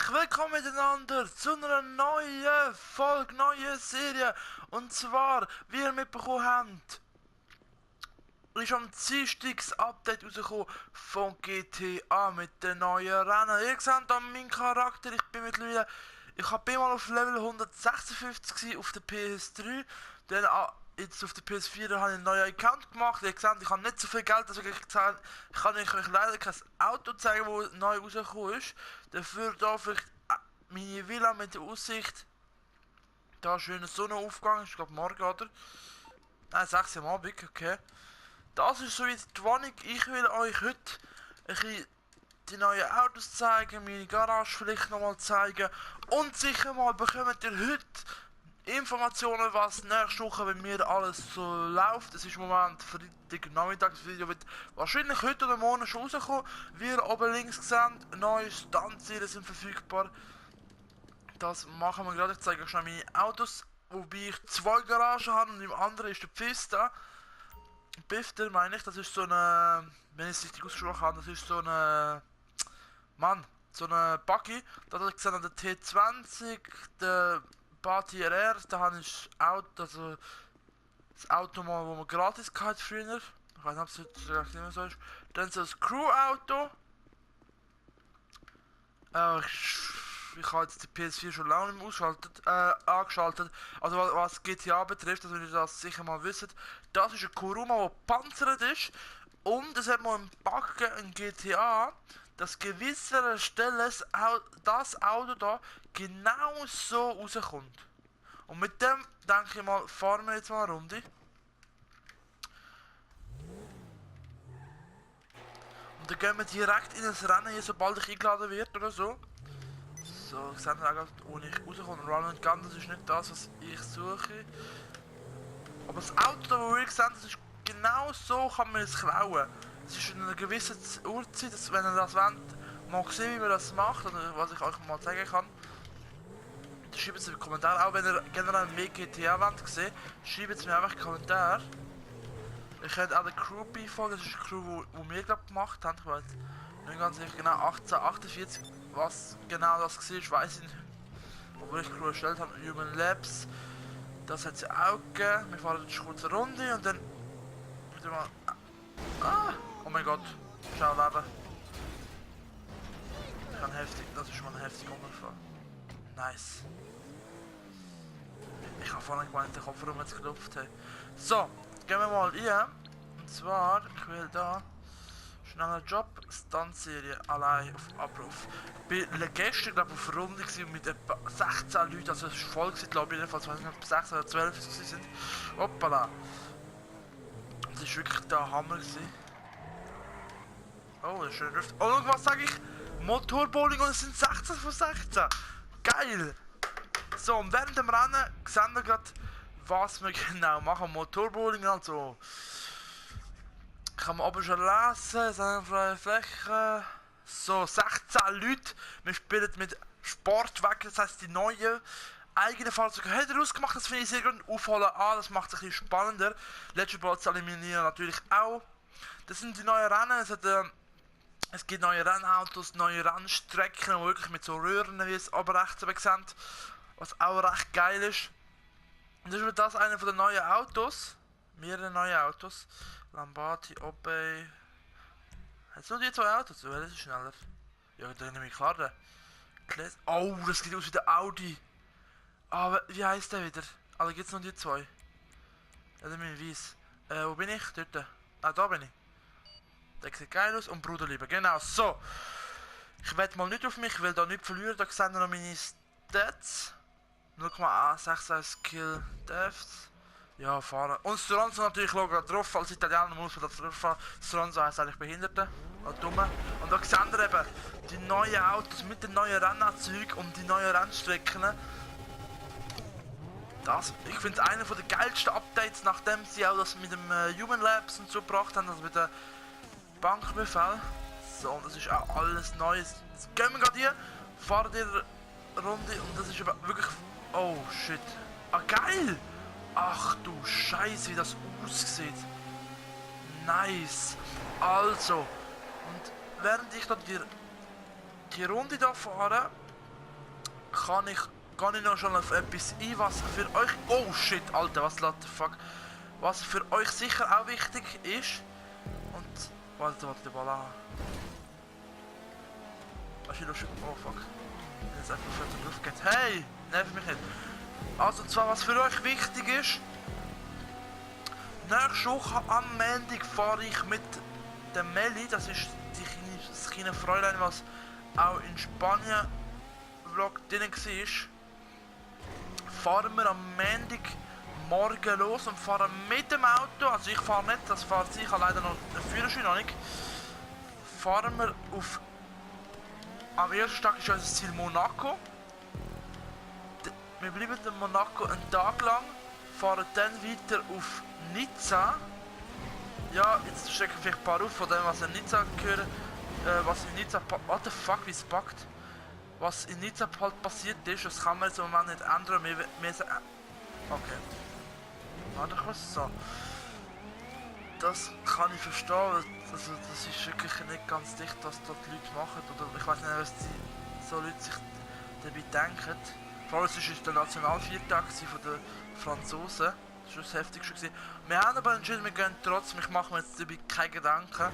herzlich willkommen miteinander zu einer neuen Folge, neue Serie. Und zwar, wie ihr mitbekommen habt, ist am Dienstag das Update rausgekommen von GTA mit den neuen Rennen. Ihr seht an meinen Charakter, ich bin mal auf Level 156 auf der PS3, dann jetzt auf der PS4 habe ich einen neuen Account gemacht. Ihr seht, ich habe nicht so viel Geld, deswegen kann ich euch leider kein Auto zeigen, das neu rausgekommen ist. Dafür da vielleicht meine Villa mit der Aussicht. Da schöner Sonnenaufgang, ich glaube morgen, oder? Nein, 6 Uhr am Abend, okay. Das ist so wie die Wohnung. Ich will euch heute ein bisschen die neuen Autos zeigen, meine Garage vielleicht nochmal zeigen. Und sicher mal bekommt ihr heute Informationen, was nächste Woche bei mir alles so läuft. Es ist im Moment Freitag Nachmittag, das Video wird wahrscheinlich heute oder morgen schon rauskommen. Wie ihr oben links seht, neue Standserien sind verfügbar. Das machen wir gerade. Ich zeige euch schon meine Autos, wobei ich zwei Garagen habe und im anderen ist der Pfister. Bifter meine ich, das ist so eine, wenn ich es richtig ausgesprochen habe, das ist so eine, Mann, so eine Buggy. Da habe ich gesehen, der T20, der Bati RR, da habe ich das Auto, also das Auto mal, wo man gratis hatte früher. Ich weiß nicht, ob es heute nicht mehr so ist. Dann so das Crew-Auto. Ich habe jetzt die PS4 schon lange nicht mehr angeschaltet. Also was GTA betrifft, also wenn ihr das sicher mal wisst. Das ist ein Kuruma, der panzert ist. Und es hat mal einen Bug in GTA, dass gewisse Stellen das Auto da genau so rauskommt. Und mit dem, denke ich mal, fahren wir jetzt mal eine Runde. Und dann gehen wir direkt in das Rennen hier, sobald ich eingeladen wird oder so. So, ich sehe gerade, wo ich rauskomme. Run and Gun, das ist nicht das, was ich suche. Aber das Auto, das ihr seht, das ist genau so, kann man es klauen. Es ist in einer gewissen Uhrzeit, dass, wenn ihr das wollt, mal sehen, wie man das macht, oder was ich euch mal zeigen kann. Schreibt es in die Kommentare, auch wenn ihr generell mehr GTA wollt sehen, schreibt es mir einfach in die Kommentare. Ich könnte auch der Crew beifolgen, das ist eine Crew, die wir gerade gemacht haben. Ich weiß nicht ganz sicher genau, 1848, was genau das war, weiß ich nicht. Obwohl ich die Crew erstellt habe, Human Labs. Das hat es auch gegeben. Wir fahren jetzt kurz eine Runde und dann wieder mal. Ah! Oh mein Gott, schau Leben. Ich kann heftig, das ist mal ein heftiger Unfall. Nice. Ich habe vorhin gemeint, der Kopfraum jetzt geklopft. Hey. So, gehen wir mal rein. Und zwar, ich will da schneller Job, Stunt-Serie allein auf Abruf. Ich war gestern glaube ich auf einer Runde mit etwa 16 Leuten, also es war voll gewesen, glaube ich jedenfalls, ich weiß nicht, ob 16 oder 12 sind. Hoppala. Das war wirklich der Hammer gewesen. Oh, das ist schön Drift. Oh, und was sage ich? Motorbowling und es sind 16 von 16. Geil! So, und während dem Rennen sehen wir gerade, was wir genau machen. Motorbowling, also kann man oben schon lesen, freie Fläche. So, 16 Leute. Wir spielen mit Sportwagen, das heisst die neuen eigenen Fahrzeuge. Hat er ausgemacht, das finde ich sehr gut. Aufholen an, das macht es ein bisschen spannender. Letzte Platz eliminieren natürlich auch. Das sind die neuen Rennen. Es gibt neue Rennautos, neue Rennstrecken, wirklich mit so Röhren, wie es oben rechts sehen. Was auch recht geil ist. Und das ist das eine von den neuen Autos. Mehrere neue Autos. Lamborghini, Opel. Hat es nur die zwei Autos? Welches ist schneller? Ja, da nehme ich klar. Oh, das sieht aus wie der Audi. Aber wie heisst der wieder? Also gibt es nur die zwei. Ja, dann bin ich weiss. Wo bin ich? Dort. Ah, da bin ich. Der sieht geil aus und Bruderliebe. Genau, so. Ich wette mal nicht auf mich, ich will da nicht verlieren. Da sehen wir noch meine Stats. 0,61 Kill Deaths. Ja, fahren. Und Stronzo natürlich drauf, als Italiener muss man das drauf fahren. Stronzo heisst eigentlich Behinderte. Oder Dumme. Und da sehen wir eben die neuen Autos mit den neuen Rennanzügen und die neuen Rennstrecken. Ich finde es einer der geilsten Updates, nachdem sie auch das mit dem Human Labs und so gebracht haben, also mit dem Bankbefehl. So, und das ist auch alles Neues. Jetzt gehen wir gerade hier, fahren die Runde und das ist wirklich. Oh shit. Ah, geil! Ach du Scheiße, wie das aussieht. Nice. Also, und während ich da die Runde da fahre, Kann ich noch schon auf etwas ein, was für euch... Oh shit, Alter, was the fuck? Was für euch sicher auch wichtig ist. Und... Warte, voilà. Was ist schon... Oh fuck. Jetzt einfach für den Luft geht. Hey! Nerv mich nicht. Also, und zwar, was für euch wichtig ist. Nächste Woche am Montag fahre ich mit der Melli, das ist das kleine Fräulein, was auch in Spanien Vlog drin war. Fahren wir am Montag morgen los und fahren mit dem Auto, also ich fahre nicht, das fahrt sie, ich habe leider noch den Führerschein noch nicht. Fahren wir auf... Am ersten Tag ist unser Ziel Monaco. Wir bleiben in Monaco einen Tag lang, fahren dann weiter auf Nizza. Ja, jetzt stecken vielleicht ein paar auf von dem, was in Nizza gehört. Was in Nizza... What the fuck, wie es packt? Was in Nizza halt passiert ist, das kann man jetzt im Moment nicht ändern. Okay. Warte kurz so. Das kann ich verstehen. Also, das ist wirklich nicht ganz dicht, was dort die Leute machen. Oder ich weiß nicht, was die so Leute sich dabei denken. Vor allem, es war der Nationalviertag von den Franzosen. Das war das Heftigste gewesen. Wir haben aber entschieden, wir gehen trotzdem. Ich mache mir jetzt dabei keine Gedanken.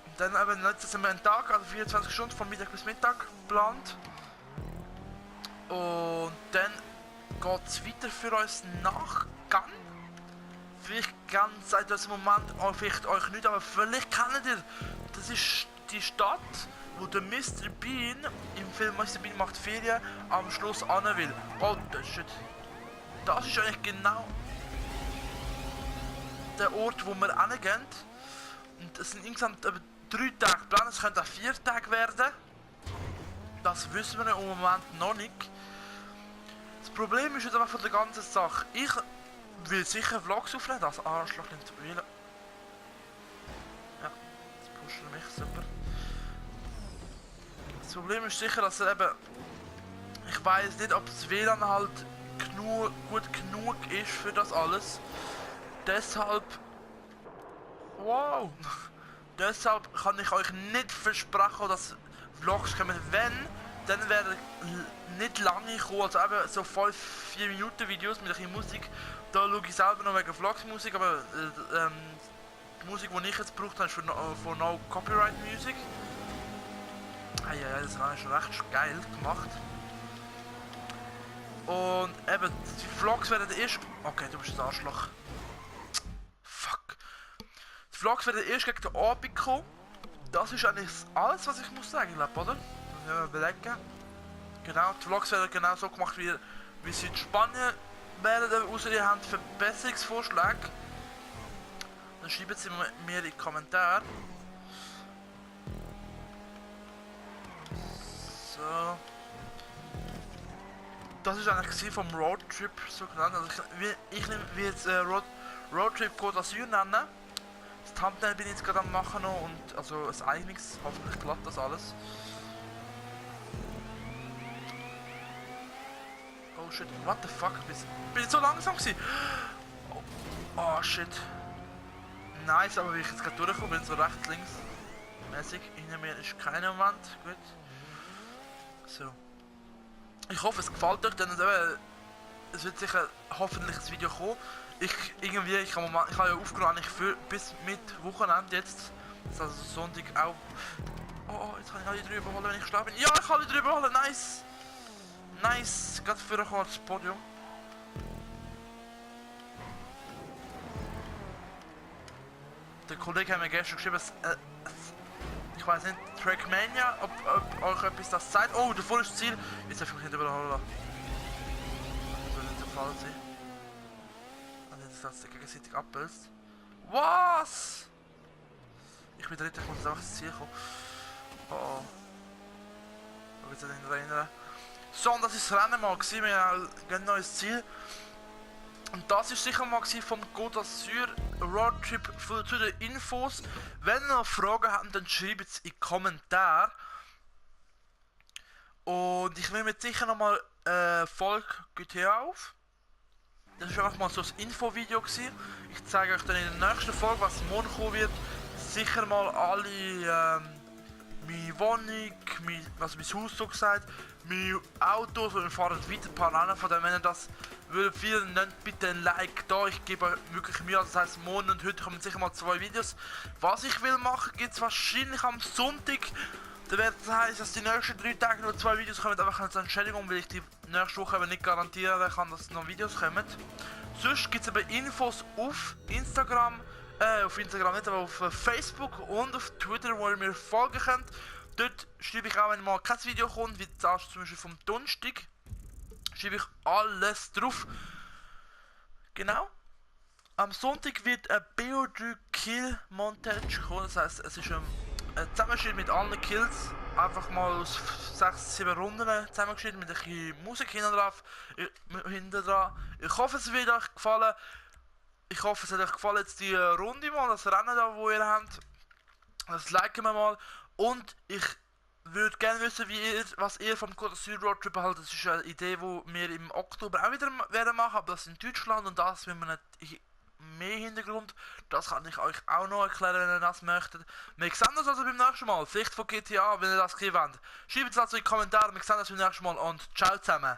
Und dann eben, jetzt sind wir einen Tag, also 24 Stunden von Mittag bis Mittag geplant. Und dann geht es weiter für uns nach Cannes. Vielleicht ganz seit diesem Moment auch vielleicht euch nicht, aber vielleicht kennt ihr, das ist die Stadt, wo der Mr. Bean im Film Mr. Bean macht Ferien am Schluss an will. Oh, das ist eigentlich genau der Ort, wo wir hingehen. Und es sind insgesamt 3 Tage geplant, es könnte auch 4 Tage werden. Das wissen wir im Moment noch nicht. Das Problem ist jetzt einfach von der ganzen Sache. Ich will sicher Vlogs aufnehmen, das Arschloch nimmt WLAN. Ja, das pusht mich, super. Das Problem ist sicher, dass eben... Ich weiß nicht, ob das WLAN halt gut genug ist für das alles. Deshalb... Wow! Deshalb kann ich euch nicht versprechen, dass Vlogs kommen. Wenn, dann werden nicht lange kommen, also eben so 5-4 Minuten Videos mit ein bisschen Musik. Da schaue ich selber noch wegen Vlogs Musik, aber die Musik, die ich jetzt gebraucht habe, ist von No Copyright Music. Ja, das habe ich schon recht geil gemacht. Und eben, die Vlogs werden erst... Okay, du bist ein Arschloch. Fuck. Die Vlogs werden erst gegen den Abend kommen. Das ist eigentlich alles, was ich muss sagen, glaube, oder? Das müssen wir überlegen. Genau, die Vlogs werden genau so gemacht, wie sie in Spanien werden, außer ihr habt Verbesserungsvorschläge. Dann schreiben sie mir in die Kommentare. So. Das ist eigentlich vom Roadtrip so genannt. Also ich will jetzt Roadtrip Côte d'Azur nennen. Das Thumbnail bin ich jetzt gerade am machen noch und also ein eigenes, hoffentlich klappt das alles. Oh shit, what the fuck, bin ich so langsam gewesen? Oh shit. Nice, aber wie ich jetzt gerade durchkomme, bin so rechts, links mäßig. Hinter mir ist keine Wand, gut. So. Ich hoffe, es gefällt euch, denn es wird sicher hoffentlich das Video kommen. Ich habe ja aufgenommen für bis mit Wochenende jetzt. Das ist also Sonntag auch. Oh, jetzt kann ich alle 3 überholen, wenn ich schlau bin. Ja, ich kann alle 3 überholen, nice! Nice, gerade für euch das Podium. Der Kollege hat mir gestern geschrieben, ich weiß nicht, Trackmania, ob euch etwas das sagt. Oh, davor ist das Ziel. Jetzt darf ich mich nicht überholen lassen. Das soll nicht der Fall sein. Also jetzt das gegenseitig abbildest. Was? Ich bin dritter, ich muss jetzt einfach ins Ziel kommen. Oh. Ich muss jetzt nicht erinnern. So, und das ist das Rennen mal gewesen. Wir gehen noch ins Ziel. Und das ist sicher mal vom Côte d'Azur Roadtrip zu den Infos. Wenn ihr noch Fragen habt, dann schreibt es in die Kommentare. Und ich nehme jetzt sicher nochmal Folge GTA auf. Das war einfach mal so ein Infovideo gewesen. Ich zeige euch dann in der nächsten Folge, was morgen kommen wird. Sicher mal alle meine Wohnung, also mein Haus so gesagt, mein Auto, so wir fahren weiter ein paar Rennen, von dem, wenn ihr das würdet vielen, nehmt bitte ein Like da, ich gebe wirklich Mühe, das heisst morgen und heute kommen sicher mal 2 Videos. Was ich will machen, gibt es wahrscheinlich am Sonntag. Das heisst, dass die nächsten 3 Tage nur 2 Videos kommen, einfach als Entschädigung, weil ich die nächste Woche aber nicht garantieren kann, dass noch Videos kommen. Sonst gibt es aber Infos auf Instagram nicht, aber auf Facebook und auf Twitter, wo ihr mir folgen könnt. Dort schreibe ich auch, wenn mal kein Video kommt, wie das zum Beispiel vom Donnerstag, schreibe ich alles drauf. Genau. Am Sonntag wird ein BO3 Kill Montage kommen, das heisst, es ist ein Zusammenschnitt mit allen Kills, einfach mal aus 6-7 Runden zusammengeschnitten mit ein bisschen Musik hinten dran. Ich hoffe, es wird euch gefallen. Ich hoffe, es hat euch gefallen jetzt die Runde mal, das Rennen da, wo ihr habt. Das liken wir mal. Und ich würde gerne wissen, was ihr vom Côte d'Azur Roadtrip haltet. Das ist eine Idee, die wir im Oktober auch wieder werden machen, aber das in Deutschland und das mit einem mehr Hintergrund. Das kann ich euch auch noch erklären, wenn ihr das möchtet. Wir sehen uns also beim nächsten Mal. Vielleicht von GTA, wenn ihr das gesehen habt. Schreibt es also in die Kommentare. Wir sehen uns beim nächsten Mal und ciao zusammen.